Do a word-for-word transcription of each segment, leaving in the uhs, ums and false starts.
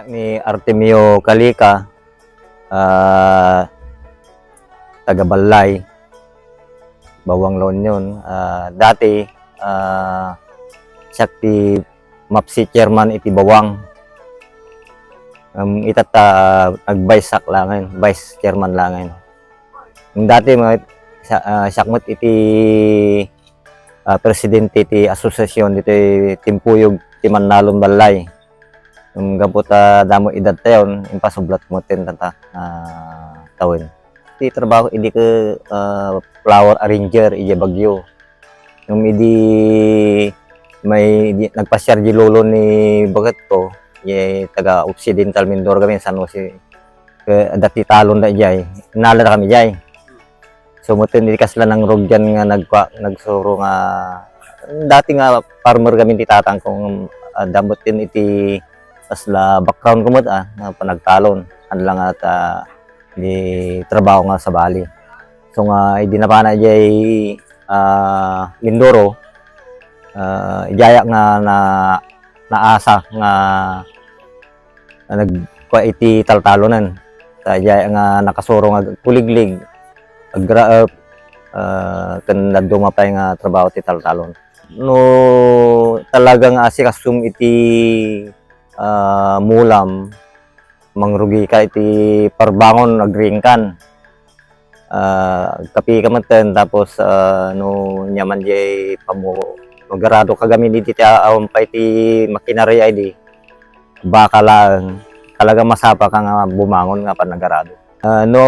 Ni Artemio Calica, ah, taga Ballay, Bawang La Union. Ah, dati, ah, siak ti MAPC chairman iti Bawang. Um, itatta nag-vice siak laengen, vice chairman laengen. Ngem dati met, sa-, ah, siak met iti, ah, presidente ti asosiasion ditoy Timpuyog ti Mannalon Ballay. Ngem gapu ta damo edadtayon, impasublatko met dayta, ah, tawen. Ti trabaho idi ket, ah, flower arranger idiay Baguio. Ngem idi may, di, nagpasiar di lolo ni baketko, idiay taga Occidental Mindoro kami, San Jose. Ket adda ti talon da idiay, innala da kami idiay. So, metten iti kasla nangrugyan nga nagkua-, nagsuro nga, dati nga farmer kami ti tatangko, ngem adda metten iti kasla background ko met, ah, nga panagtalon. Haan la nga ta, di trabaho nga sabali. So nga, idi napana idiay, ah, Mindoro, ah, idiay nga na, naasa nga, nga nagkua iti taltalonen. Ta idiay nga nakasuro nga agkuliglig, agraep, ah, ken dadduma pay nga trabaho ti taltalon. No talaga nga asikasom iti, ah, mulam, mangrugika iti parbangon, agriingkan. Ah, agkapika metten, tapos, ah, no ania man diay pammo-, no agaradoka gamin idi ti a-, awan pay ti makinaria idi, baka laeng, talaga masapaka nga bumangon nga panagarado. Ah, no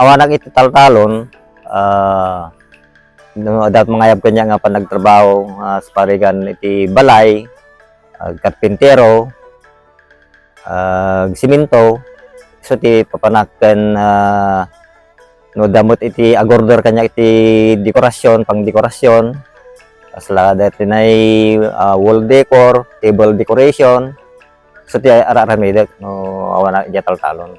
awanak iti taltalon, ah, no adda mangayab kaniak nga panagtrabaho, ah, sa parigan iti balay, ah, karpintero, ah, agsiminto, isu ti papanak ken, ah, no adda met iti agorder kaniak iti dekorasyon, pangdekorasyon, kasla daytoy nay, ah, wall decor, table decoration, isu ti ar-aramidek no awan idiay taltalon.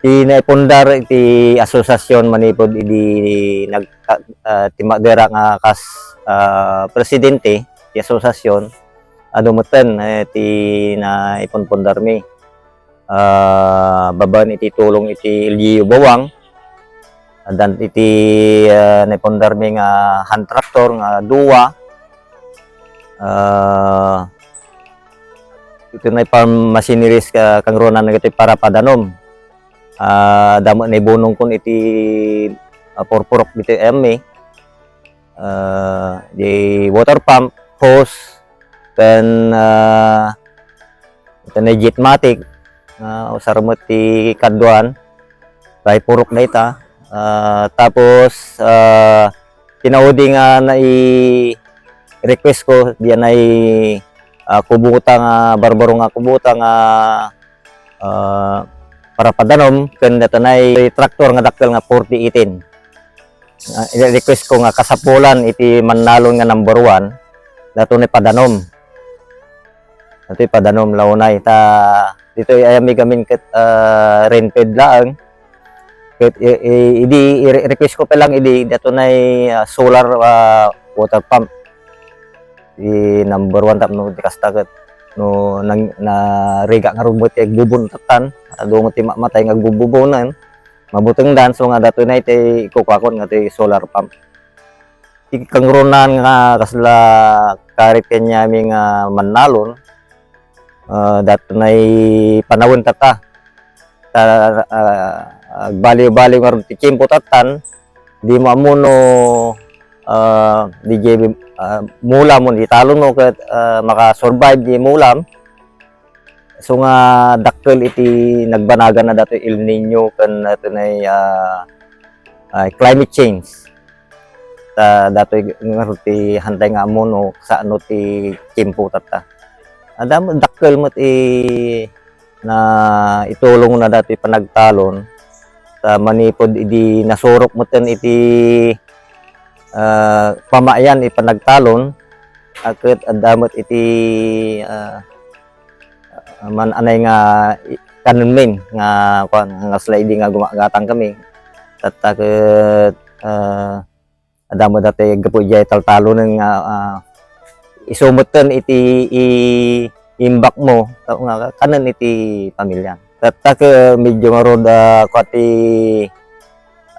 Ti naipundar iti asosiasion manipud idi nag-, ah, ah, timmakderak nga kas, ah, presidente ti asosiasion, adu metten, eh, ti naipunpundarmi. Ah, babaen iti tulong iti L G U Bawang, addan iti, ah, naipundarmi nga hand tractor nga dua, ah, iti nay farm machineries ka, kangrunan dagiti para padanom. Ah, adda met naibunongkon iti, ah, purpurok ditoy ayammi. Ah, di water pump, hose, ken, ah, ken Jetmatic, ah, usar met ti kaduan, pay purok dayta. Ah, tapos, ah, ti naudi nga nai-request ko, diay nay, ah, kubota nga, barbaro nga kubota nga, ah, para padanom, ken dayta nay traktor nga dakkel nga forty eighteen. Ah, i-request ko nga kasapulan iti mannalon nga number one, daytoy padanom. Daytoy padanom, launay. Ta ditoy ayammi gamin ket, ah, rain fed laeng. Ket i-, i-, idi i-re-, request ko pa lang idi daytoy, ah, solar, ah, water pump. Di number one tapno di kasta ket no nang-, narigat ngarud met ti agbubon tattan, adu met ti ma-, matay nga agbububonen, mabutengdan, so nga daytoy nay ti kukuakon nga ti solar pump. Ti kangrunan nga kasla karit kaniami nga mannalon, ah, daytoy nay panawen tatta. Ta, ah, agbaliw-baliw ngarud ti tiempo tattan, dimo ammo no, ah, di jay, ah, mulam, no di talon no ket, ah, makasurvive di mulam. So nga dakkel iti nagbanaganna daytoy El Niño ken daytoy nay, ah, ah, climate change. Ta daytoy ngarud ti hantay nga ammo no kasano ti tiempo tatta. Adda met dakkel met i na itulongna daytoy panagtalon, ta manipud idi nasurok metten iti, ah, pamayan iti panagtalon, a ket adda met iti, ah, man-anay nga i-, kanenmin nga kuan, nga kasla idi nga gumagatang kami. Tatta ket, ah, adda met daytoy gapu idiay taltalonen nga, ah, isu metten iti i-, imbakmo, ta-, nga kanen iti pamilya. Tatta ket medyo ngarud, ah, kua ti,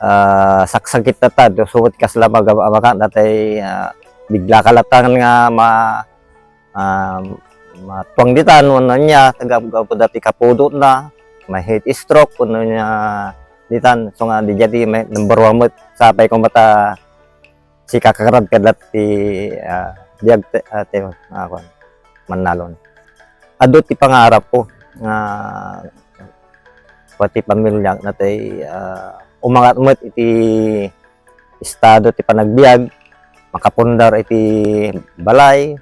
ah, saksakit tatta, so, kasla maga-, maga-, natay, ah, bigla ka latangan nga ma-, ah, matuang ditan, wenno ania, gapu dati kapudotna, ma-heat stroke, wenno ania ditan. So nga, di jadi may number one met, sapay ko mata, si kakakarad kadlat ti, ah, biag ti, ah, ti, ah, kuan, Mannalon. Adu ti pangarap ko nga pati pamilya natay, ah, umangat met iti estado ti panagbiag, makapundar iti balay,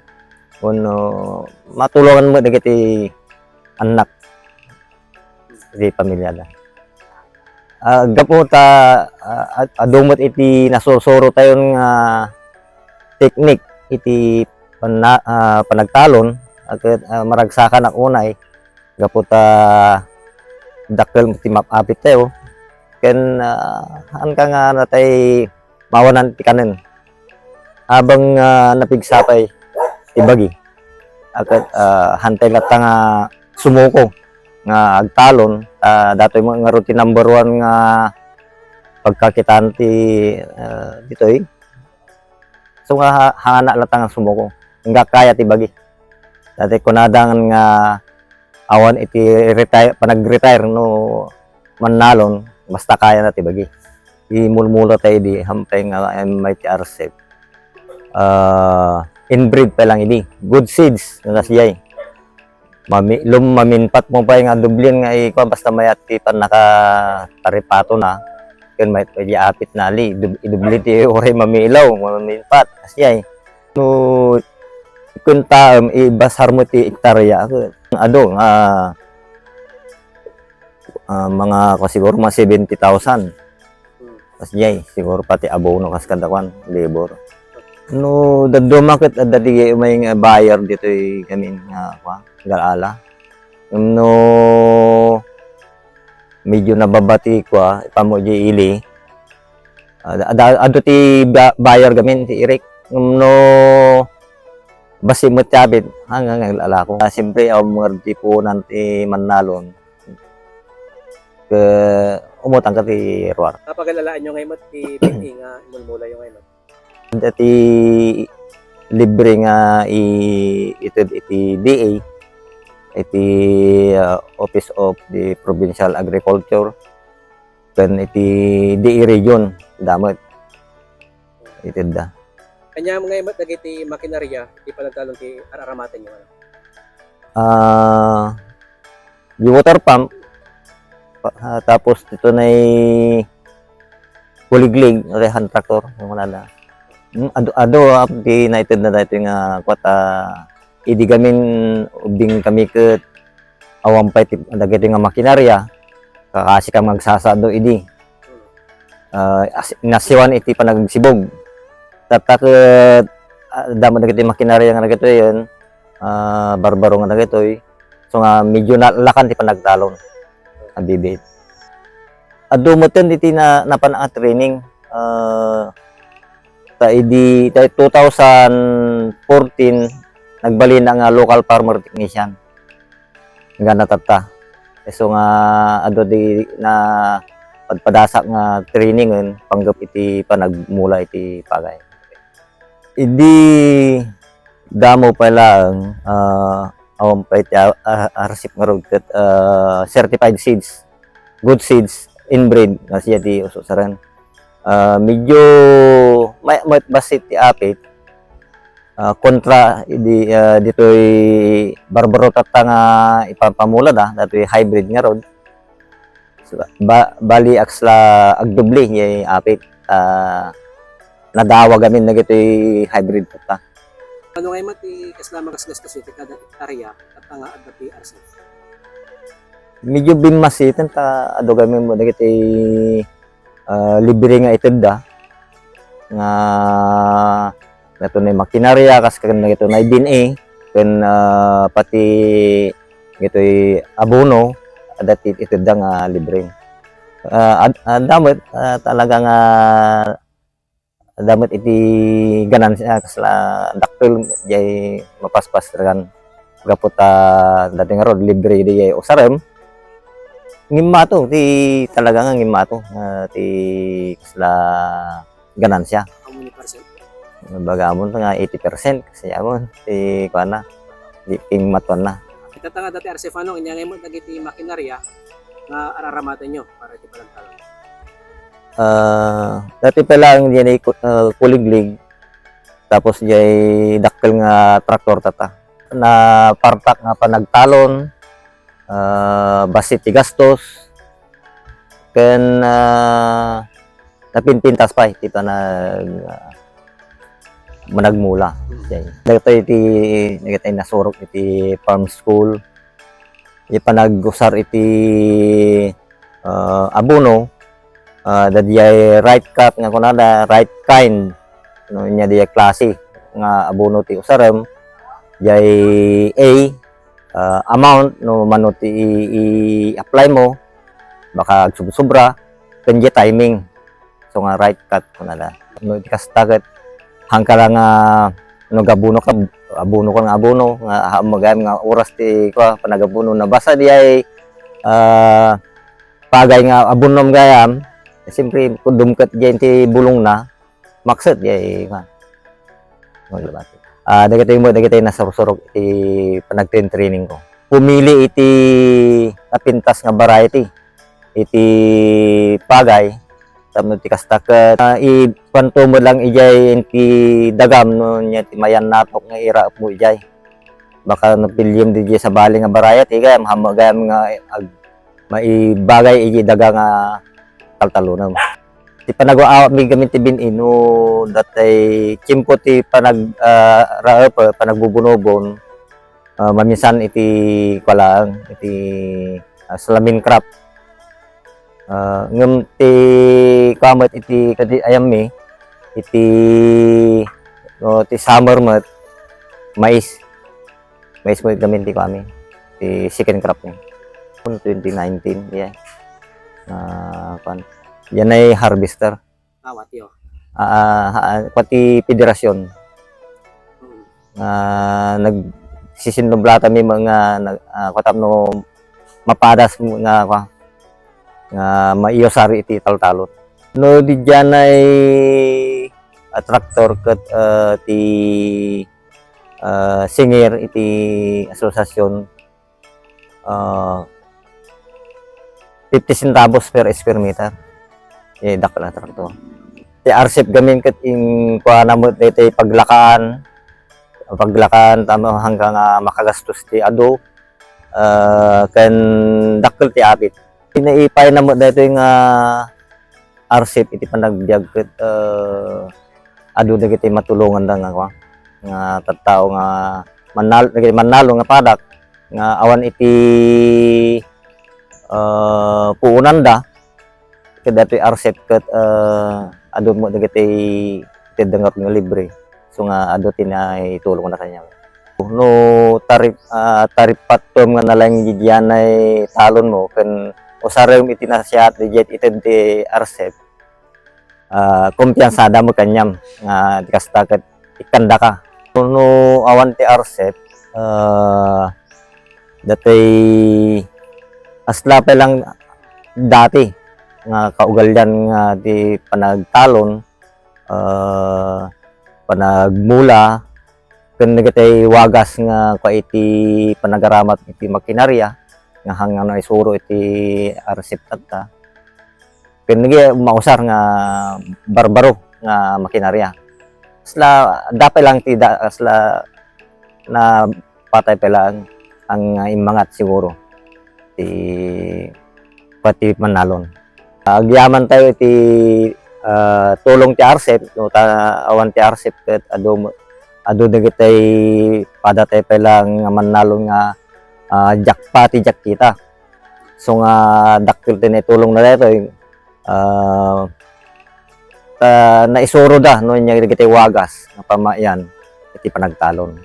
wenno matulongan met dagiti annak iti pamilyada. Ah, gapu ta, ah, ad-, adu met iti nasursuro tayon nga teknik iti panna-, ah, panagtalon, ket, ah, maragsakanak unay gapu ta dakkel ti map-apit tayo. Ken, ah, haan ka nga natay mawanan ti kanen. Abang, ah, napigsa pay ti bagi. Ket, ah, hantay latta nga sumuko nga agtalon, ah, datoy met ngarud ti number one nga pagkakitaan ti, ah, ditoy. So nga ha-, hangana latta nga sumuko. Nga kaya ti bagi. Dati kunada nga awan iti retire, panag-retire no Mannalon, basta kaya na ti bagi. Imulmula tayo di, hampay nga M I T R C F. Ah, inbreed pa lang idi. Good seeds, nga kasiyay. Mami-, lum-, maminpat mo pa nga dublin nga ikuan, basta mayat ti pannakataripato na. Yun, may, pwede apit na ali, dub-, idubli ti uray mamilaw, maminpat, kasiyay. No, kun taem, ibasar mo ti hektarya, adu, ah, ah, mga, siguro, mga seventy thousand. Hmm. Kasdiay, siguro pati abono kas kada kwan, labor. No, dadduma ket adda di may nga buyer ditoy gamin nga, kwan, Galala. No, medyo nababati, kwan, ipamo di ili. Ada, ada, adu ti ba-, buyer gamin, ti Eric. No, basi met ti apit, hanggang naglalako. Ah, siyempre, awan mo nga di punan ti Mannalon. Ke-, umutang ka ti ruar. Napagalalaan nyo ngayon ti bini nga imulmula nyo ngayon? Dati libre nga i-, ited iti D A, iti, ah, Office of the Provincial Agriculture, ken iti D A Region, damet. Ited da. Ania ngayon met dagiti makinarya ti panagtalon ti ar-aramaten nyo, ano? Ah, di water pump, pa-, ah, tapos dito na kuliglig, ore hand tractor, yung wala na. Hmm, adu, adu, ah, di naited na dito nga, kwat, ah, idi gamin, ubing kami ket, awan pay ti, dagiti nga makinarya, kakasi kang magsasado idi. Ah, as-, nasiwan iti panagsibog. Tatta ket, ah, damo dagiti makinarya nga dagitoy, yun, ah, barbaro nga dagitoy. So nga, medyo nalakan ti panagtalon. Abibit. Adu metten iti na, napan nga training, ah, ta idi, ta two thousand fourteen, nagbalin nga local farmer technician. Nga natatta. So nga, adu di na padpadasak nga trainingen, panggep iti panagmula iti pagay. Idi damo pay laeng, ah, awan pay ti a-, a-, arsip ngarud ket, ah, certified seeds, good seeds, inbreed, nga siya ti ususaren. Ah, medyo may, may basit ti apit, ah, kontra idi, ah, ditoy barbaro tatta nga ipampamula da, datoy hybrid ngarud. So, ba-, bali, agsla agdubli, yay apit. Ah, nadawa gamin dagitoy hybrid tatta. Ano nga met ti kasla magasgastos iti kada hektarya, tatta nga adda ti arsip? Medyo bimmasiten ta adu gamin mo dagiti, ah, libre nga itedda nga natunay makinarya, kas ken natunay D N A, ken, ah, pati dagitoy abono, adda ti itedda nga libre. Ah, ad-, adda met, ah, talaga nga adda met iti ganansya, kasla dakkel jay mapaspas kan. Gapu ta dati ngarud, libre diay usarem. Ngimmato ti talaga nga ngimmato, ah, ti kasla ganansia. Amo ni percent? Baga amon nga eighty percent kasi amon ti kuana, di king matuanna. Ita ta nga dati, Arsef, ano, inya ngay met dagiti makinarya nga araramatenyo para iti panagtalon? Ah, dati pa lang diay ku-, ah, kuliglig, tapos diay dakkel nga traktor tata. Napartak nga panagtalon, ah, bassit ti gastos, ken, ah, napinpintas pay ti panag, ah, managmula. Dagitoy ti, dagitoy nasurok iti farm school, iti panagusar iti, ah, abono, ah, daydiay right cut nga kunada, right kind, no, nya diay klase nga abono ti usarem, diay A, ah, amount no mano ti i-, i-apply mo, baka agsubsobra, ken diay timing. So nga right cut kunada. No, iti kasta ket hangka la nga no gabono ka, abono ka nga abono, nga ammom gayam nga oras ti kua, panagabono na. Basta diay, ah, pagay nga abonom gayam, siyempre, kung dumket diay ti bulongna, makset diay, kua, maglabati. Ah, dagitoy met, dagitoy nasursurok iti panagtrain-training ko. Pumili iti napintas nga variety iti pagay, tapno ti kasta ket, ah, i-, kuanto met lang idiay iti dagam no nia ti mayannatok nga iraepmo idiay. Baka no piliem diay sabali nga variety, gayam, ammom gayam nga ag-, maibagay iti daga nga taltalonem. Ti panagwa-, a-, mi gamin ti bin-i no datay tiempo ti panag-, ah, raep, panagbubunobon, ah, maminsan iti kua laeng, iti, ah, salamin crop. Ah, ngem ti kua met iti kadi ayammi, iti, no, ti summer met, mais. Mais met gamin ti kuami, ti second crop mi. Kun twenty nineteen, yeah. Ah, kuan. Yan ay harvester. Awat yo. Ah, ah, ah, pati federasyon. Mm. Ah, nagsisinnublatan mi mga nag-, ah, kua tapno mapadas nga, kua, nga maiusar iti taltalon. No, didiay, ah, traktor ket, ah, ti, ah, singir iti asosiasyon, ah, fifty centavos per square meter. Eh, dakkel a traktor. Ti arsip gamin ket in-, kuana met daytoy paglakan, paglakan, tapno hanggang, ah, makagastos ti adu, ah, ken dakkel ti abit. Naipayna met daytoy nga arsip iti panagbiag ket, eh, adu dagiti matulonganda nga, kua, nga tattao nga mannal-, dagiti mannalon nga padak nga awan iti, eh, puonanda. Ket daytoy arsip ket, eh, adu met dagiti itedda nga libre. So nga adu ti naitulongda kaniak. No tarip-, ah, taripattom nga nalaing didiay talonmo ken usarem iti nasiat diay ited ti arsip, ah, kumpiansada met kaniam nga di kasta ket ikkandaka. No awan ti arsip, ah, datoy asla pay lang dati nga kaugalian nga ti panagtalon, ah, panagmula, ken dagiti wagas nga kua iti panagaramat iti makinarya nga hangngano isuro iti arsip tatta. Ken dagiti mausar nga barbaro nga makinarya. Kasla, adda pay lang ti da-, kasla na patay pay lang ang immangat siguro ti pati mannalon. Agyaman tayo iti, ah, tulong ti arsip, no, ta awan ti arsip ket adu, adu dagiti padatay pay lang nga mannalon nga, ah, diak pati diak kita. So nga dakkel ti naitulongna daytoy, ah, ta naisuroda, no, nya dagiti wagas nga pamayan iti panagtalon.